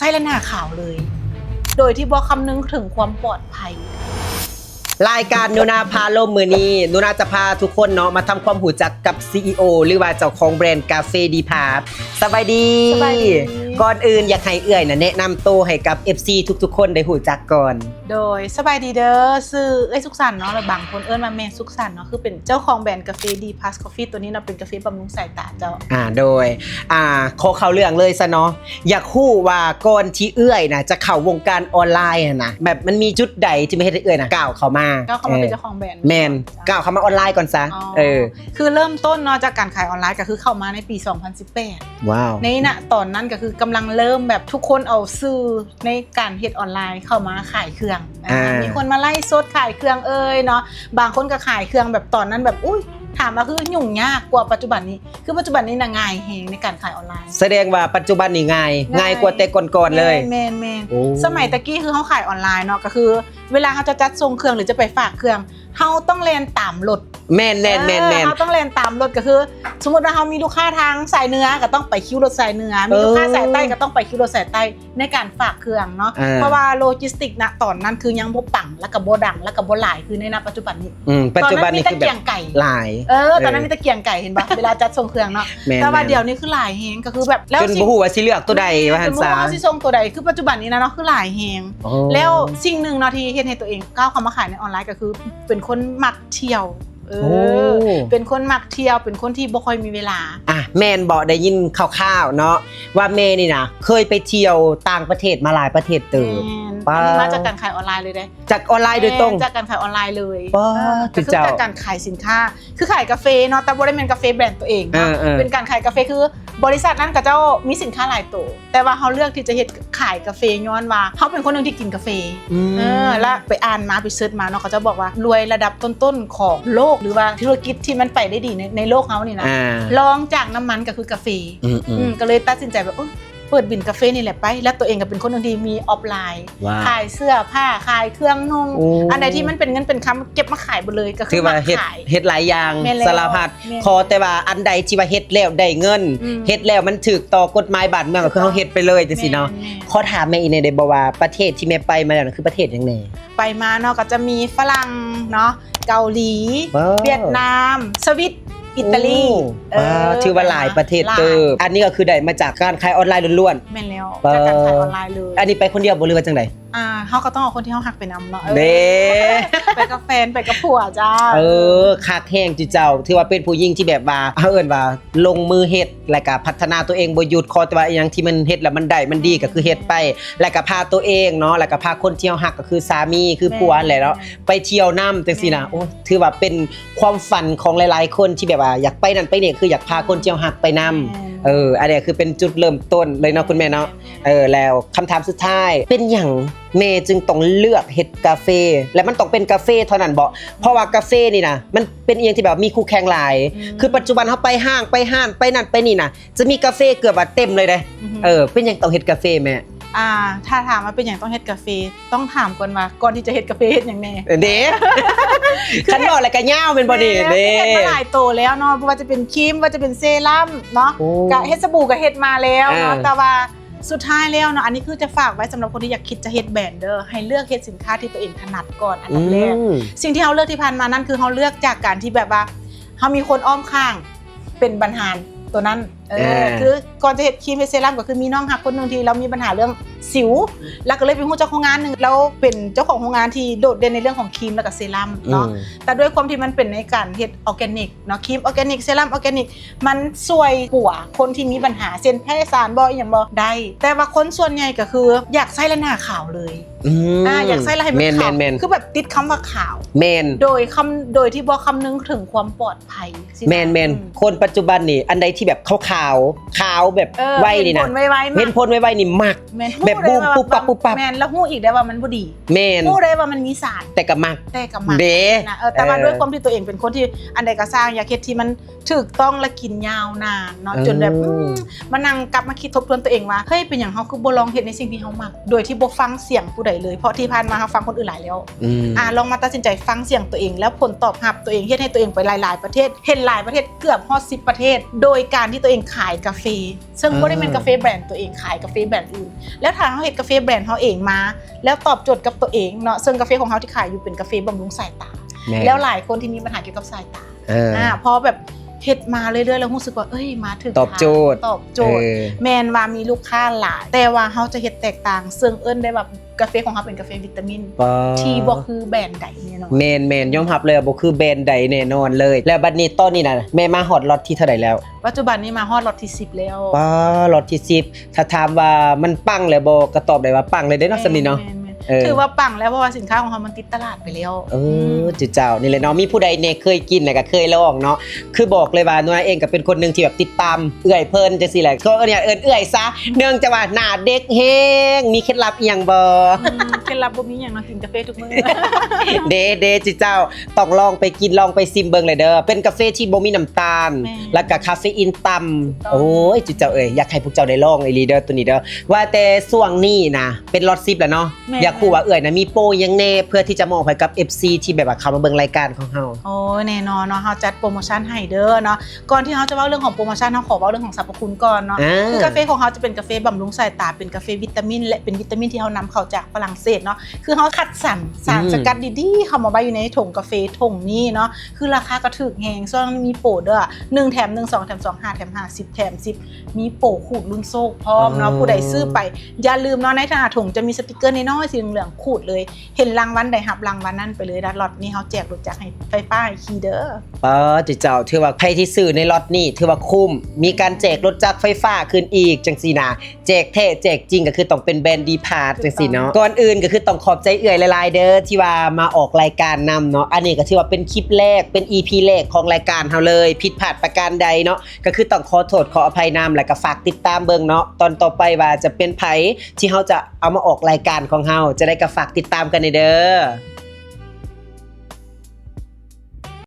ໃຊ້ແລ້ວໜ້າຂາວເລີຍ ໂດຍທີ່ບໍ່ຄຳນຶງເຖິງຄວາມປອດໄພ. ລາຍການນູນາພາລົມມື້ນີ້ ນູນາຈະພາທຸກຄົນເນາະ ມາທຳຄວາມຮູ້ຈັກກັບ ຊີອີ ໂອ ຫຼືວ່າເຈົ້າຂອງແບຣນກາເຟດີພາສ. ສະບາຍດີ. ສະບາຍດີ. ກ່ອນອື່ນຢາກໃຫ້ເອື້ອຍນະ ແນະນຳໂຕໃຫ້ກັບ ເອັຟຊີ ທຸກໆຄົນໄດ້ຮູ້ຈັກກ່ອນ. ໂດຍ ສະບາຍດີເດີ ຊື່ເອື້ອຍສຸກສັນເນາະ ແລະ ບາງຄົນເອີ້ນວ່າແມ່ສຸກສັນເນາະ ຄືເປັນເຈົ້າຂອງແບຣນກາເຟດີພາສຄອບຟີ ໂຕນີ້ເນາະ ເປັນກາເຟບຳລຸງສາຍຕາເຈົ້າ. ອ່າ ໂດຍ ອ່າ ຂໍເຂົ້າເລື່ອງເລີຍຊະເນາະ ຢາກຮູ້ວ່າກ່ອນທີ່ເອື້ອຍນະ ຈະເຂົ້າວົງການອອນລາຍຫັ້ນນະ ແບບມັນມີຈຸດໃດທີ່ມາເຮັດໃຫ້ເອື້ອຍນະ ກ້າວເຂົ້າມາ ກ້າວເຂົ້າມາເປັນເຈົ້າຂອງແບຣນ ແມ່ນ ກ້າວເຂົ້າມາອອນລາຍກ່ອນຊະ. ອໍ ເອີ ຄືເລີ່ມຕົ້ນເນາະ ຈາກການຂາຍອອນລາຍ ກໍຄືເຂົ້າມາໃນປີສອງພັນສິບແປດ. ວ້າວ ໃນນະຕອນນັ້ນກໍຄືກຳລັງເລີ່ມແບບທຸກຄົນເອົາສື່ ໃນການເຮັດອອນລາຍເຂົ້າມາຂາຍເຄື່ອງ. ອ່າ ມີຄົນມາໄລຟ໌ສົດຂາຍເຄື່ອງເອີຍເນາະ ບາງຄົນກໍຂາຍເຄື່ອງແບບຕອນນັ້ນແບບ ອຸ້ຍ ຖາມວ່າຄືຫຍຸ້ງຍາກກວ່າປັດຈຸບັນນີ້ ຄືປັດຈຸບັນນີ້ນະງ່າຍແຮງໃນການຂາຍອອນລາຍ. ສະແດງວ່າປັດຈຸບັນນີ້ງ່າຍ ງ່າຍ ງ່າຍກວ່າແຕ່ກ່ອນໆເລີຍ. ແມ່ນໆ ໂອ້ ສະໄໝແຕ່ກີ້ຄືເຮົາຂາຍອອນລາຍເນາະ ກໍຄືເວລາເຮົາຈະຈັດສົ່ງເຄື່ອງ ຫຼື ຈະໄປຝາກເຄື່ອງ ເຮົາຕ້ອງແລ່ນຕາມລົດ. ແມ່ນໆໆໆ ເອີ ເຮົາຕ້ອງແລ່ນຕາມລົດ ກໍຄືສົມມຸດວ່າເຮົາມີລູກຄ້າທາງສາຍເໜືອ ກໍຕ້ອງໄປຄິວລົດສາຍເໜືອ ມີລູກຄ້າສາຍໃຕ້ ເອີ ກໍຕ້ອງໄປຄິວລົດສາຍໃຕ້ ໃນການຝາກເຄື່ອງເນາະ. ອ່າ ເພາະວ່າໂລຈິສຕິກນະຕອນນັ້ນຄືຍັງບໍ່ປັງ ແລ້ວກໍບໍ່ດັງ ແລ້ວກໍບໍ່ຫຼາຍຄືໃນນະປັດຈຸບັນນີ້. ອືມ ປັດຈຸບັນນີ້ຄືແບບຫຼາຍ ເອີ ຕອນນັ້ນມີແຕ່ກຽງໄກ່ ເຫັນບໍ່ ເວລາຈັດສົ່ງເຄື່ອງເນາະ. ແມ່ນໆ ແຕ່ວ່າດຽວນີ້ຄືຫຼາຍແຮງ ກໍຄືແບບ ແລ້ວຊິ ຈົນບໍ່ຮູ້ວ່າຊິເລືອກໂຕໃດວ່າຊັ້ນຊະ ຈົນບໍ່ຮູ້ວ່າຊິສົ່ງໂຕໃດ ຄືປັດຈຸບັນນີ້ນະເນາະ ຄືຫຼາຍແຮງ. ອໍ ແລ້ວສິ່ງໜຶ່ງເນາະ ທີ່ເຮັດໃຫ້ຕົວເອງກ້າວເຂົ້າມາຂາຍໃນອອນລາຍ ກໍຄືເປັນຄົນມັກ ທ່ຽວ ເອີ ໂອ້ ເປັນຄົນມັກທ່ຽວ ເປັນຄົນທີ່ບໍ່ຄ່ອຍມີເວລາ. ອ່ະ ແມ່ນບໍ່ ໄດ້ຍິນຂ່າວໆເນາະ ວ່າແມ່ນີ້ນະ ເຄີຍໄປທ່ຽວຕ່າງປະເທດມາຫຼາຍປະເທດເຕີບ. ແມ່ນ ປາ ອັນນີ້ມາຈາກການຂາຍອອນລາຍເລີຍເດ້. ຈາກອອນລາຍໂດຍຕົງ. ແມ່ນ ຈາກການຂາຍອອນລາຍເລີຍ. ປາ ເອີ ກໍຄືຈາກການຂາຍສິນຄ້າ ຄືຂາຍກາເຟເນາະ ແຕ່ບໍ່ໄດ້ແມ່ນກາເຟແບຣນຕົວເອງເນາະ. ເອີໆ ເປັນການຂາຍກາເຟ ຄືບໍລິສັດນັ້ນເຂົາເຈົ້າມີສິນຄ້າຫຼາຍໂຕ ແຕ່ວ່າເຮົາເລືອກທີ່ຈະເຮັດຂາຍກາເຟ ຍ້ອນວ່າເຮົາເປັນຄົນໜຶ່ງທີ່ກິນກາເຟ. ອືມ ເອີ ແລ້ວໄປອ່ານມາ ໄປເສີດມາເນາະ ເຂົາເຈົ້າບອກວ່າລວຍລະດັບຕົ້ນໆຂອງໂລກ ຫຼືວ່າທຸລະກິດທີ່ມັນໄປໄດ້ດີໃນ ໃນໂລກເຮົານີ້ນະ ອ່າ ລອງຈາກນ້ຳມັນກໍຄືກາເຟ. ອືມໆ ອືມ ກໍເລີຍຕັດສິນໃຈແບບ ໂອ້ຍ ເປີດວິນກາເຟນີ້ແຫຼະໄປ ແລ້ວຕົວເອງກໍເປັນຄົນໜຶ່ງທີ່ມີອອບລາຍ ວ້າວ ຂາຍເສື້ອຜ້າ ຂາຍເຄື່ອງນຸ່ງ. ໂອ້ ອັນໃດທີ່ມັນເປັນເງິນເປັນຄຳ ເກັບມາຂາຍເບິດເລີຍ ກໍຄື ຖືວ່າເຮັດ ເຮັດຫຼາຍຢ່າງ ແມ່ນແລ້ວ ສາລະພັດ. ແມ່ນ ຂໍແຕ່ວ່າອັນໃດທີ່ວ່າເຮັດແລ້ວໄດ້ເງິນ ອືມ ເຮັດແລ້ວມັນຖືກຕໍ່ກົດໝາຍບ້ານເມືອງ ກໍຄືເຮົາເຮັດໄປເລີຍຈັ່ງຊີ້ເນາະ. ແມ່ນໆ ຂໍຖາມແມ່ອີກແດ່ໄດ້ບໍ່ວ່າ ປະເທດທີ່ແມ່ໄປມາແລ້ວນັ້ນ ຄືປະເທດຫຍັງແດ່? ໄປມາເນາະ ກໍຈະມີຝຣັ່ງເນາະ ເກົາຫຼີ ເອີ ຫວຽດນາມ ສະວິດ ອີຕາລີ. ໂອ້ ເອີ ປາ ຖືວ່າຫຼາຍປະເທດເຕີບ. ຫຼາຍ ອັນນີ້ກໍຄືໄດ້ມາຈາກການຂາຍອອນລາຍລ້ວນໆ. ແມ່ນແລ້ວ ປາ ຈາກການຂາຍອອນລາຍເລີຍ. ອັນນີ້ໄປຄົນດຽວບໍ່ ຫຼືວ່າຈັ່ງໃດ? ອ່າ ເຮົາກໍຕ້ອງເອົາຄົນທີ່ເຮົາຮັກໄປນຳເນາະ. ເອີ ເດ້ ໄປກັບແຟນ ໄປກັບຜົວເຈົ້າ. ເອີ ຄັກແຮງຕິເຈົ້າ ຖືວ່າເປັນຜູ້ຍິງທີ່ແບບວ່າ ເຮົາເອີ້ນວ່າລົງມືເຮັດ ແລ້ວກໍພັດທະນາຕົວເອງບໍ່ຢຸດ. ຂໍແຕ່ວ່າອີ່ຫຍັງທີ່ມັນເຮັດແລ້ວມັນໄດ້ ມັນດີ ກໍຄືເຮັດໄປ ແລ້ວກໍພາຕົວເອງເນາະ ແລ້ວກໍພາຄົນທີ່ເຮົາຮັກ ກໍຄືສາມີ ຄືຜົວຫັ້ນແຫຼະເນາະ ໄປທ່ຽວນຳຈັ່ງຊີ້ນະ. ໂອ້ ຖືວ່າເປັນຄວາມຝັນຂອງຫຼາຍໆຄົນທີ່ແບບວ່າຢາກໄປນັ້ນໄປນີ້ ຄືຢາກພາຄົນທີ່ເຮົາຮັກໄປນຳ. ເອີ ອັນນີ້ຄືເປັນຈຸດເລີ່ມຕົ້ນເລີຍເນາະ ຄຸນແມ່ເນາະ. ເອີ ແລ້ວຄຳຖາມສຸດທ້າຍ ເປັນຫຍັງແມ່ຈຶ່ງຕ້ອງເລືອກເຮັດກາເຟ ແລະ ມັນຕ້ອງເປັນກາເຟເທົ່ານັ້ນບໍ? ເພາະວ່າກາເຟນີ້ນະ ມັນເປັນອີ່ຫຍັງທີ່ແບບມີຄູ່ແຂ່ງຫຼາຍ. ອືມ ຄືປັດຈຸບັນເຮົາໄປຫ້າງ ໄປຮ້ານ ໄປນັ້ນໄປນີ້ນະ ຈະມີກາເຟເກືອບວ່າເຕັມເລີຍເດ້. ອືຮຶ ເອີ ເປັນຫຍັງຕ້ອງເຮັດກາເຟແມ່? ອ່າ ຖ້າຖາມວ່າເປັນຫຍັງຕ້ອງເຮັດກາເຟ ຕ້ອງຖາມກ່ອນວ່າ ກ່ອນທີ່ຈະເຮັດກາເຟເຮັດຫຍັງແດ່? ເດ້ ຄັນເວົ້າແລ້ວກໍຍາວແມ່ນບໍ່ນີ້? ເດ້ ເຮັດມາຫຼາຍໂຕແລ້ວເນາະ ບໍ່ວ່າຈະເປັນຄຣີມ ບໍ່ວ່າຈະເປັນເຊຣຳເນາະ ໂອ້ ກະເຮັດສະບູກະເຮັດມາແລ້ວເນາະ. ອ່າ ແຕ່ວ່າສຸດທ້າຍແລ້ວເນາະ ອັນນີ້ຄືຈະຝາກໄວ້ສຳລັບຄົນທີ່ຢາກຄິດຈະເຮັດແບຣນເດີ ໃຫ້ເລືອກເຮັດສິນຄ້າທີ່ຕົວເອງຖະໜັດກ່ອນອັນດັບແລກ. ອືມ ສິ່ງທີ່ເຮົາເລືອກທີ່ຜ່ານມານັ້ນ ຄືເຮົາເລືອກຈາກການທີ່ແບບວ່າ ເຮົາມີຄົນອ້ອມຂ້າງເປັນບັນຫາໂຕນັ້ນ. ເອີ ອ່າ ຄືກ່ອນຈະເຮັດຄຣີມເຮັດເຊຣຳ ກໍຄືມີນ້ອງຮັກຄົນໜຶ່ງທີ່ລາວມີບັນຫາເລື່ອງສິວ ລາວກໍເລີຍໄປຮູ້ຈັກໂຮງງານໜຶ່ງ ລາວເປັນເຈົ້າຂອງໂຮງງານທີ່ໂດດເດັ່ນໃນເລື່ອງຂອງຄຣີມ ແລ້ວກໍເຊຣຳເນາະ. ອືມ ແຕ່ດ້ວຍຄວາມທີ່ມັນເປັນໃນການເຮັດ organic ເນາະ ຄຣີມ organic ເຊຣຳ organic ມັນຊ່ວຍປົວຄົນທີ່ມີບັນຫາ ເຊັ່ນແພ້ສານບໍ ອີ່ຫຍັງບໍ ໄດ້ ແຕ່ວ່າຄົນສ່ວນໃຫຍ່ກໍຄືຢາກໃຊ້ແລ້ວໜ້າຂາວເລີຍ. ອືມ ອ່າ ຢາກໃຊ້ແລ້ວໃຫ້ມັນຂາວ ແມ່ນໆໆ ຄືແບບຕິດຄຳວ່າຂາວ ແມ່ນ ໂດຍຄຳ ໂດຍທີ່ບໍ່ຄຳນຶງເຖິງຄວາມປອດໄພ. ແມ່ນໆ ອືມ ຄົນປັດຈຸບັນນີ້ ອັນໃດທີ່ແບບຂາວໆ ຂາວແບບ ເອີ ໄວນີ້ນະ ເຫັນຜົນໄວໆ ເຫັນຜົນໄວໆນີ້ມັກ ແມ່ນ ແບບບູມ ປຸບປັບປຸບປັບ ແມ່ນ ແລ້ວຮູ້ອີກໄດ້ວ່າມັນບໍ່ດີ ແມ່ນ ຮູ້ໄດ້ວ່າມັນມີສານ ແຕ່ກໍມັກ ແຕ່ກໍມັກເດ້ນະ. ເອີ ແຕ່ວ່າ ເອີ ດ້ວຍຄວາມທີ່ຕົວເອງເປັນຄົນທີ່ ອັນໃດກໍຊ່າງ ຢາກເຮັດທີ່ມັນຖືກຕ້ອງ ແລະ ກິນຍາວນານເນາະ ເອີ ຈົນແບບ ອືມ ມານັ່ງກັບມາຄິດທົບທວນຕົວເອງວ່າ ເຮີ້ຍ ເປັນຫຍັງເຮົາຄືບໍ່ລອງເຮັດໃນສິ່ງທີ່ເຮົາມັກ ໂດຍທີ່ບໍ່ຟັງສຽງຜູ້ໃດເລີຍ ເພາະທີ່ຜ່ານມາເຮົາຟັງຄົນອື່ນຫຼາຍແລ້ວ. ອືມ ອ່າ ລອງມາຕັດສິນໃຈຟັງສຽງຕົວເອງ ແລ້ວຜົນຕອບຮັບຕົວເອງ ເຮັດໃຫ້ຕົວເອງໄປຫຼາຍໆປະເທດ ເຫັນຫຼາຍປະເທດ ເກືອບຮອດສິບປະເທດ ໂດຍການທີ່ຕົວເອງຂາຍກາເຟ ເຊິ່ງ ອ່າ ບໍ່ໄດ້ແມ່ນກາເຟແບຣນຕົວເອງ ຂາຍກາເຟແບຣນອື່ນ ແລ້ວຖ ຖ້າເຮົາເຮັດກາເຟແບຣນເຮົາເອງມາ ແລ້ວຕອບໂຈດກັບຕົວເອງເນາະ ເຊິ່ງກາເຟຂອງເຮົາທີ່ຂາຍຢູ່ເປັນກາເຟບຳລຸງສາຍຕາ ແມ່ນ ແລ້ວຫຼາຍຄົນທີ່ມີບັນຫາກ່ຽວກັບສາຍຕາ ເອີ ອາ ພໍແບບເຮັດມາເລື້ອຍໆ ແລ້ວຮູ້ສຶກວ່າ ເອີຍ ມາຖືກ ຕອບໂຈດ ທາງ ຕອບໂຈດ ເອີ ແມ່ນວ່າມີລູກຄ້າຫຼາຍ ແຕ່ວ່າເຮົາຈະເຮັດແຕກຕ່າງ ເຊິ່ງເອີ້ນໄດ້ວ່າ ກາເຟຂອງເຮົາເປັນກາເຟວິຕາມິນ ປາ ທີ່ບໍ່ຄືແບຣນໃດແນ່ນອນ ແມ່ນໆ ຍອມຮັບເລີຍວ່າບໍ່ຄືແບຣນໃດແນ່ນອນເລີຍ. ແລ້ວບັດນີ້ຕອນນີ້ນະ ແມ່ມາຮອດລັອດທີເທົ່າໃດແລ້ວ? ປັດຈຸບັນນີ້ມາຮອດລັອດທີສິບແລ້ວ. ປາ ລັອດທີສິບ ຖ້າຖາມວ່າມັນປັງແລ້ວບໍ່ ກໍຕອບໄດ້ວ່າປັງເລີຍເດ້ເນາະ ສ່ຳນີ້ເນາະ ແມ່ນໆ ເອີ ຖືວ່າປັງແລ້ວ ເພາະວ່າສິນຄ້າຂອງເຮົາມັນຕິດຕະຫຼາດໄປແລ້ວ. ເອີ ອືມ ເຈົ້າໆ ນີ້ແຫຼະເນາະ ມີຜູ້ໃດແດ່ເຄີຍກິນແລ້ວກໍເຄີຍລອງເນາະ? ຄືບອກເລີຍວ່າ ນວນເອງກໍເປັນຄົນໜຶ່ງທີ່ແບບຕິດຕາມເອື້ອຍເພິ່ນຈັ່ງຊີ້ແຫຼະ ຂໍອະນຸຍາດເອີ້ນເອື້ອຍຊະ ເນື່ອງຈາກວ່າໜ້າເດັກແຮງ ມີເຄັດລັບອີ່ຫຍັງບໍ່? ອືມ ເຄັດລັບບໍ່ມີຫຍັງເນາະ ກິນກາເຟທຸກມື້. ເດ້ໆ ຈຸເຈົ້າ ຕ້ອງລອງໄປກິນ ລອງໄປຊິມເບິ່ງແຫຼະເດີ ເປັນກາເຟທີ່ບໍ່ມີນ້ຳຕານ ແມ່ນ ແລ້ວກໍຄາເຟອີນຕ່ຳ. ໂອ້ຍ ຈຸເຈົ້າເອີຍ ຢາກໃຫ້ພວກເຈົ້າໄດ້ລອງອີ່ຫຼີເດີ ໂຕນີ້ເດີ. ວ່າແຕ່ຊ່ວງນີ້ນະ ເປັນລັອດສິບແລ້ວເນາະ ແມ່ນ ຢາກຮູ້ວ່າເອື້ອຍນະມີໂປຫຍັງແດ່ ເພື່ອທີ່ຈະມອບໃຫ້ກັບເອັຟຊີທີ່ແບບວ່າເຂົ້າມາເບິ່ງລາຍການຂອງເຮົາ? ໂອ້ຍ ແນ່ນອນເນາະ ເຮົາຈັດໂປຣໂມຊັນໃຫ້ເດີເນາະ. ກ່ອນທີ່ເຮົາຈະເວົ້າເລື່ອງຂອງໂປຣໂມຊັນ ເຮົາຂໍເວົ້າເລື່ອງຂອງສັບພະຄຸນກ່ອນເນາະ. ອ່າ ຄືກາເຟຂອງເຮົາຈະເປັນກາເຟບຳລຸງສາຍຕາ ເປັນກາເຟວິຕາມິນ ແລະ ເປັນວິຕາມິນທີ່ເຮົານຳເຂົ້າຈາກຝຣັ່ງເສດເນາະ. ຄືເຮົາຄັດສັນສານ ອືມ ສະກັດດີໆ ເຂົ້າມາໄວ້ຢູ່ໃນຖົງກາເຟຖົງນີ້ເນາະ. ຄືລາຄາກໍຖືກແຮງ ຊ່ວງນີ້ມີໂປເດີ ໜຶ່ງແຖມໜຶ່ງ ສອງແຖມສອງ ຫ້າແຖມຫ້າ ສິບແຖມສິບ ມີໂປຂູດລຸ້ນໂຊກພ້ອມເນາະ. ອໍ ຜູ້ໃດຊື້ໄປ ຢ່າລືມເນາະ ໃນໜ້າຖົງຈະມີສະຕິກເກີນ້ອຍໆ ສີເຫຼືອງຂູດເລີຍ ເຫັນລາງວັນໃດຮັບລາງວັນນັ້ນໄປເລີຍ. ລັອດນີ້ເຮົາແຈກລົດຈັກໄຟຟ້າໃຫ້ຂີ່ເດີ. ປາ ເຈົ້າ ຖືວ່າໃຜທີ່ຊື້ໃນລັອດນີ້ຖືວ່າຄຸ້ມ ມີການແຈກລົດຈັກໄຟຟ້າຂຶ້ນອີກຈັ່ງຊີ້ນະ ແຈກແທ້ແຈກຈິງ ກໍຄືຕ້ອງເປັນແບຣນດີພາດຈັ່ງຊີ້ເນາະ. ກ່ອນອື່ນກໍຄືຕ້ອງຂອບໃຈເອື້ອຍຫຼາຍໆເດີ ທີ່ວ່າມາອອກລາຍການນຳເນາະ. ອັນນີ້ກໍຖືວ່າເປັນຄລິບແລກ ເປັນອີພີແລກຂອງລາຍການເຮົາເລີຍ ຜິດພາດປະການໃດເນາະ ກໍຄືຕ້ອງຂໍໂທດຂໍອະໄພນຳ ແລ້ວກໍຝາກຕິດຕາມເບິ່ງເນາະ ຕອນຕໍ່ໄປວ່າຈະເປັນໃຜ ທີ່ເຮົາຈະເອົາມາອອກລາຍການຂອງເຮົາ ຈັ່ງໃດກໍຝາກຕິດຕາມກັນແດ່ເດີ.